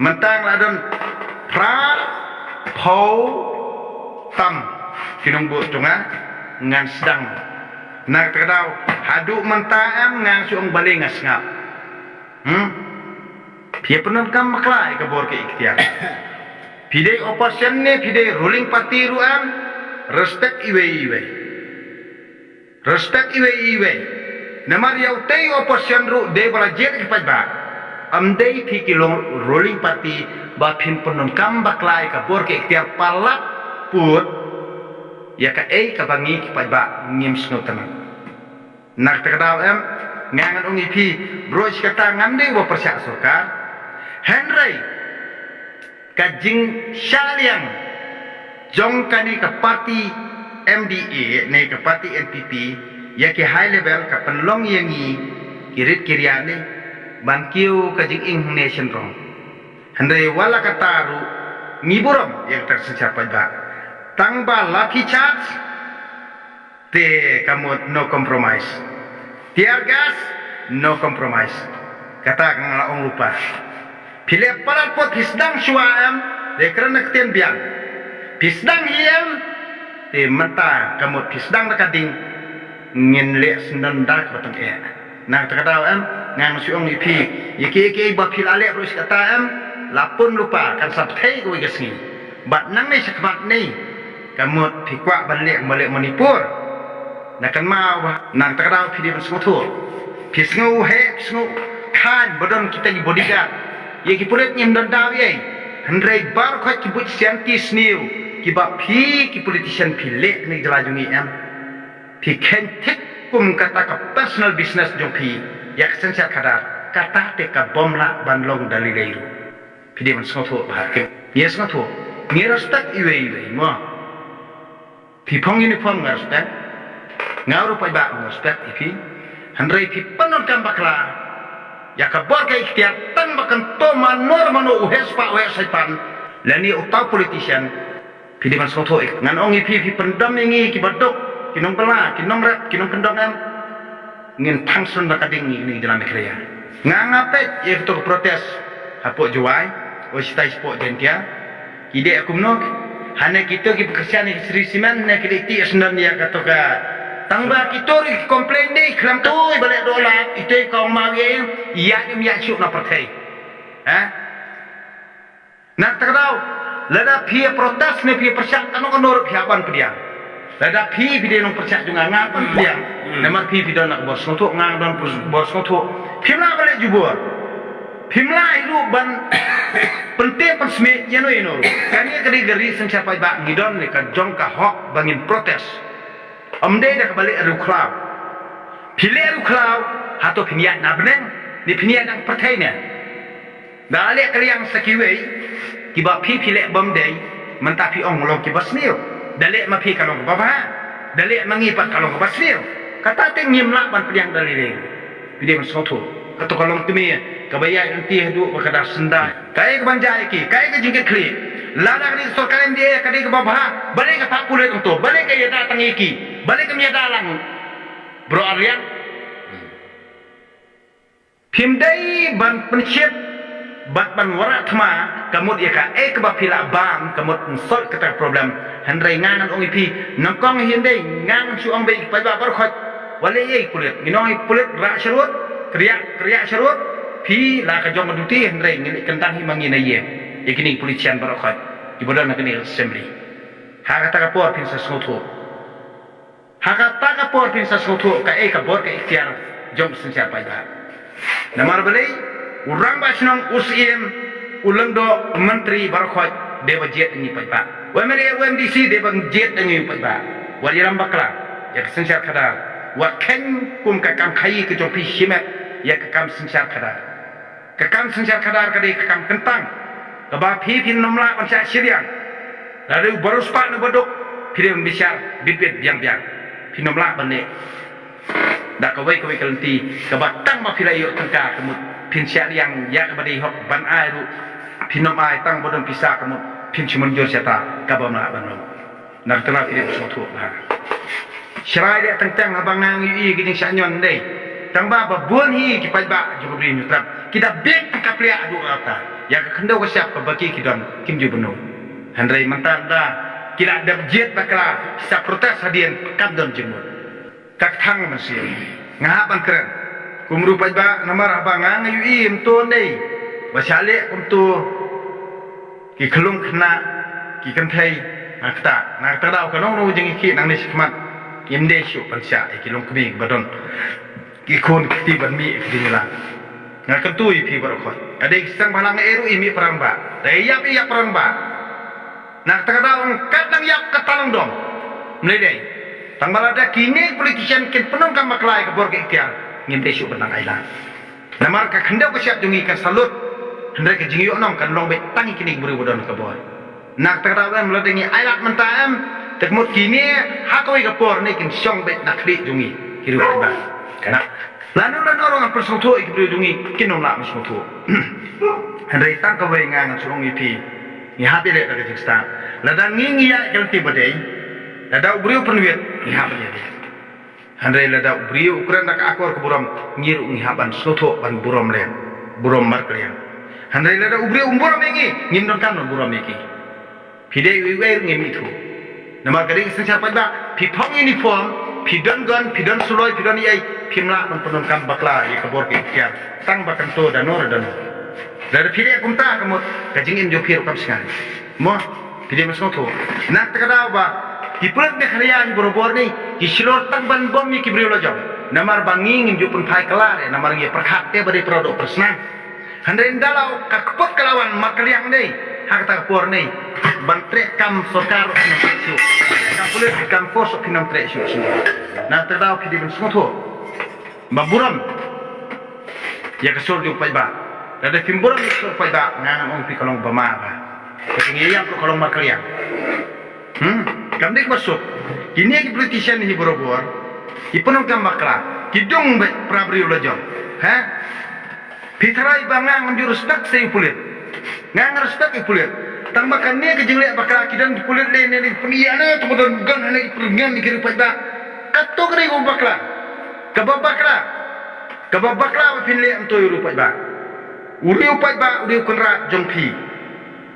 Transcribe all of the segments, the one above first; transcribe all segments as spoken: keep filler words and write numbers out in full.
Mynta nga la don phra phew tam ki nongbud jong nga, ngan sdang. Na kata ka daw, haduh mynta em nga shu ong balei nga sngap. Hmm? Phi ïa pyndonkam bakla ïa ka bor ka iktiar. Phi dei opposition ne phi dei ruling party ruh em, respect iwei iwei. Respect iwei iwei. Namar ïa utei u opposition ruh dei ba la jied ïa ki paidbah. Ym dei phi ki long ruling party ba phin pyndonkam bakla ïa ka bor ka iktiar palat pud ïa kaei kaba ngi ki paidbah ngim sngewtynnat. Na kata ka daw em, nga ngan ong ïa phi, baroh shi katta ngam dei uba pyrshah sorkar. Hynrei ka jingshah liang jong kane ka party M D A ne ka party N P P ïa ki high level ka pynlong ïa ngi ki rit ki riat ne ban kiew ka jingim hangne shnong. Hynrei wat la katta ruh ngi burom ïa kata ka synshar paidbah. Tang ba lathi charge te ka mut no compromise. Tear gas, no compromise. Kata ka nga la ong lypa. Phi leh palat pud phi sdang shuwa em, te kren na ktien biang. Phi sdang hi em, te mynta ka mut phi sdang da ka ding, ngin leh sngewdon da kaba tyngeh. Na kata ka daw em, nga ngan shu ong ïa phi, ïa kiei kiei ba phi la leh baroh shi katta em, la pun lypa kan sa pynthei kawei ka sngi. Bad nangne shakhmat ne, ka mut phi kwah ban leh kumba leh Manipur. Na kynmaw ba, na kata ka daw phi dei ban sngewthuh. Phi sngew heh, phi sngew khlaiñ ba don kita ki bodyguard. Ïa ki pulit ngim don daw ei. Hynrei baroh khoit ki buit shanti sniew kiba phi ki politician phi leh kane ka jylla jong ngi em. Phi kheiñ thik kum kata ka personal business jong phi ïa ka synshar khadar, kata te ka bym lah ban long da lei lei ruh. Phi dei ban sngewthuh bha. Ngi sngewthuh. Ngi respect iwei iwei mo. Phi phong uniform nga respect. Nga ruh paidbah nga respect ïa phi. Hynrei phi pyndonkam bakla ïa ka bor ka iktiar tang ba kan to mano mano u heh spah u heh saipan lane uta u politician. Phi dei ban sngewthuh ïa, ngan ong ïa phi, phi pyndem ïa ngi kiba duk, ki nongbylla, ki nongrep, ki nongkyndong em. Ngin thang sngewdon da ka ding ïa ngi kane ka jylla Meghalaya. Nga nga peit ïa kito ki protest hapoh Jowai, o shitai shapoh Jaintia. Ki dei kumno? Hane kito ki pynkyrshan ïa ki sri cement ne ki dei ti sngewdon ïa kato ka. Tang ba kito ruh ki complain dei khlem to ba leh dola, ito ka ong ma ïa ïa ïa shu na pyrthei. Ha? Na kata ka daw, lada phi ïa protest ne phi ïa pyrshah kano kano ruh phi hap ban pdiang. Lada phi phi dei nongpyrshah jong nga nga hap ban pdiang. Hmm. Namar phi phi don na ka bor sngewthuh nga don bor sngewthuh. Phim lah ban leh jubor. Phim lah hi ruh ban pyntip pynsmit ïano ïano ruh. Kane ka dei ka ri synshar paidbah ngi don ne ka jong ka hok ba ngin protest. Ym dei da kaba leh riewkhlaw. Phi leh riewkhlaw, hato phin ïaid na bneng ne phin ïaid na pyrthei ne? Da leh ka liang sa kiwei kiba phi phi leh bym dei, mynta phi ong long kiba sniew. Da leh ma phi ka long kaba bha. Da leh ma ngi pat ka long kaba sniew. Kata te ngim lah ban pdiang da lei lei. Phi dei ban sngewthuh. Kato ka long kmie kaba ïaid lynti haduh ba ka da synda. Kaei kaban jia ïa ki, kaei ka jingkitkhlieh. Lada ka dei sorkar M D A ka dei kaba bha, balei ka phah pulit hangto, balei ka ïada tang ïa ki, balei kam ïada lang baroh arliang. Phim dei ban pynshit bad ban wanrah thma ka mut ïa kaei kaba phi lah bam ka mut ban solve kata ka problem. Hynrei nga ngan ong ïa phi, nyngkong hi hynrei nga ngan shu ong beit ïa ki paidbah baroh khoit. Wat leh ei pulit, ngin ong ïa pulit rah sharud, kyrïah kyrïah sharud. Phi la ka jong ka duty hynrei ngin leh kyntang hi ma ngi na ïing ïa kine ki politician baroh khoit kiba don ha kane ka assembly. Ha kata ka por phin sa sngewthuh. Ha kata ka por phin sa sngewthuh kaei ka bor ka iktiar jong ka synshar paidbah. Namar balei, u rangbah shnong, u syiem, u lyngdoh, u myntri baroh khoit dei ba jied ïa ngi paidbah. U M L A, u M D C dei ba jied ïa ngi paidbah. Wat ïalam bakla ïa ka synshar khadar. Wat kheiñ kum ka kam khaïi ka jong phi shimet ïa ka kam synshar khadar. Ka kam synshar khadar ka dei ka kam kyntang kaba phi phin ym lah ban shah shiliang. Lada u ba riewspah ne u ba duk, phi dei ban bishar bit bit biang biang. Phin ym lah ban leh da kawei kawei ka lynti kaba tang ba phi la ïoh tyngka ka mut phin shah liang ïa kaba dei hok ban ai ruh phin ym ai, tang ba don pisa ka mut phin shu mynjur shata, kaba ym lah ban long. Na kata la phi dei ban sngewthuh bha. Shrai leh teng teng haba nga ïohi ïa ki jingshah ñion dei. Tang ba ba bun hi ki paidbah jong ka Ri Hynñiewtrep ki da bieit ka pliah haduh katta. Ïa ka khyndew ka shyiap kaba ki ki don kim ju bynno. Hynrei mynta da ki la dep jied bakla, sa protest hadien kam don jingmut. Ka kthang mynsiem. Nga hap ban kren. Kum ruh paidbah namar haba nga nga ïohi kumto nei ba sha leh kumto ki khyllung khynnah ki kynthei, nga kata nga kata daw ka nong nong jingïakhih nangne shakhmat. Ngim dei shuh ban shah ïa ki longkmie ba don ki khun ki kti ban mih ïa ki jingïalang. Nga kyntu ïa phi baroh khoit. Ka dei ki seng bhalang eh ruh ïa mih parang ba. Dei ïap ïa parang ba. Na kata ka daw ong kat nang ïap kata nang dom. Mlei dei. Tang ba lada kine politician kin pyndonkam bakla ïa ka bor ka ikhtiar, ngim dei shuh ban nang ailad. Namar ka khyndew ka shyiap jong ngi kan sa lut. Hynrei ka jingïohnong kan long beit tang ïa kine ki briew ba don ka bor. Na kata ka daw em lada ngi ailad mynta em, te ka mut kine ha kawei ka por ne kin shong beit na khlieh jong ngi ki riew ki ba. Lano lano ruh ngan pynsngewthuh ïa ki briew jong ngi kin ym lah ban sngewthuh. Hynrei tang kawei nga ngan shu ong ïa phi. Ngi hap ïaleh da ka jingstad. Lada ngi ngi ïaid ka lynti ba dei, lada u briew pynwit ngi hap ban ïaleh. Hynrei lada u briew u kren da ka akor ka burom, ngi ruh ngi hap ban sngewthuh ban burom lem, burom markylliang. Hynrei lada u briew um burom ïa ngi, ngim donkam ban burom ïa ki. Phi dei uwei uwei ruh ngim ithuh. Namar ka dei ka synshar paidbah, phi phong uniform, phi don gun, phi don suloi, phi don ei ei, phim lah ban pyndonkam bakla ïa ka bor ka ikhtiar. Tang ba kan to da no re da no. Lada phi leh kumta ka mut ka jingim jong phi ruh kam shngaiñ. Mo, phi dei ban sngewthuh. Na kata ka daw ba ki pulit Meghalaya hi barabor ni ki shlur tang ban bom ïa ki briew la jong. Namar ba ngi ngim ju pynphai kylla re, namar ngi pyrkhat te ba dei para doh para snam. Hynrei ynda la ka kput ka la wan markylliang dei ha kata ka por nei ban treh kam sorkar ruh phin ym treh shuh. Kam pulit kam force ruh phin ym treh shuh shuh. Na kata ka daw phi dei ban sngewthuh ba burom ïa ka sur jong paidbah. Lada phim burom ïa ka sur paidbah nga ngan ong phi ka long ba ma ba. Ka jingïaid ruh ka long markylliang. Hmm, kam dei kaba suk. Kine ki politician hi barabor ki pyndonkam bakla, ki dung beit para briew la jong. Ha? Phi tharai ba nga ngam ju respect sa ïa u pulit. Nga nga respect ïa u pulit. Tang ba kane ka jingleh bakla ki don ki pulit lei ne lei pynïaid ne to don gun ne pynïaid ne ki riew paidbah. Kato ka dei kaba bakla. Kaba bakla. Kaba bakla ba phin leh kumto ïa u riew paidbah. U riew paidbah u riew kynrad jong phi.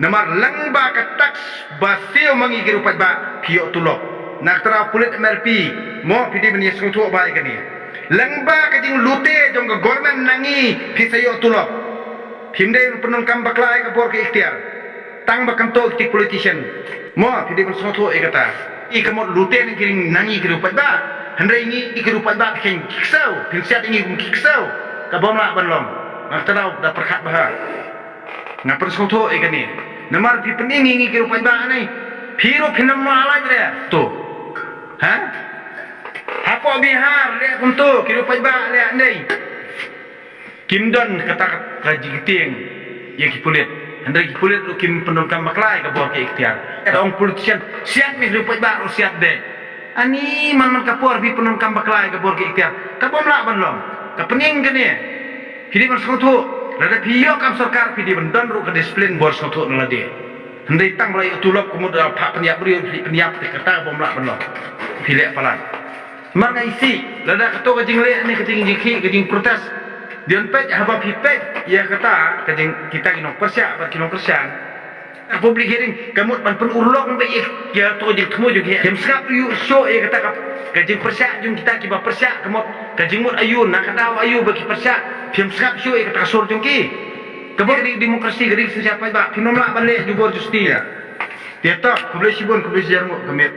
Namar lyngba ka tax ba siew ma ngi ki riew paidbah phi ïoh tulop. Na kata ka daw pulit M R P mo phi dei ban ïa sngewthuh ba ïa kane. Lyngba ka jinglute jong ka government na ngi phi sa ïoh tulop. Phim dei ban pyndonkam bakla ïa ka bor ka ikhtiar. Tang ba kan to ki politician. Mo phi dei ban sngewthuh ïa kata. Ïa ka mut lute na ngi ki riew paidbah. Hynrei ngi ki riew paidbah phi khein ki ksew. Phin siat ïa ngi kum ki ksew. Ka bym lah ban long. Na kata ka daw da pyrkhat bha. Nga pynsngewthuh ïa kane. Namar phi pyni ngi ngi ki riew paidbah ne. Phi ruh phin ym lah lait re. To. Ha? Hapoh Bihar leh kumto ki riew paidbah leh ne. Kim don kata ka jingtieng ïa ki pulit. Hynrei ki pulit ruh kim pyndonkam bakla ïa ka bor ka ikhtiar. Ka ong politician siat ne ki riew paidbah ruh siat de. Ani man man ka por phi pyndonkam bakla ïa ka bor ka ikhtiar. Ka bym lah ban long. Ka pynïeng kane. Phi dei ban sngewthuh. Lada phi ïoh kam sorkar phi dei ban don ruh ka disiplin bor sngewthuh na lade. Hynrei tang ba la ïoh tulop ka mut da phah pynïap briew phi pynïap te kata ka bym lah ban long. Phi leh palat. Mar nga isih lada kato ka jingleh ne ka jingjingkhih ka jingprotest. Dei ban peit haba phi peit ïa kata ka jing kita ki nongpyrshah bad ki nongkyrshan. Ka public hearing ka mut ban pynurlong beit ïa kato ka jingthmu jong ki. Phim sngap ïa shuh ïa kata ka, ka jingpyrshah jong kita kiba pyrshah ka mut ka jingmut aïu na ka daw aïu ba ki pyrshah. Phim sngap shuh ïa kata ka sur jong ki. Kaba ka dei demokrasi ka dei synshar paidbah phim lah ban leh jubor justi ïa. Te to khublei shibun khublei shihajar nguh ka miet.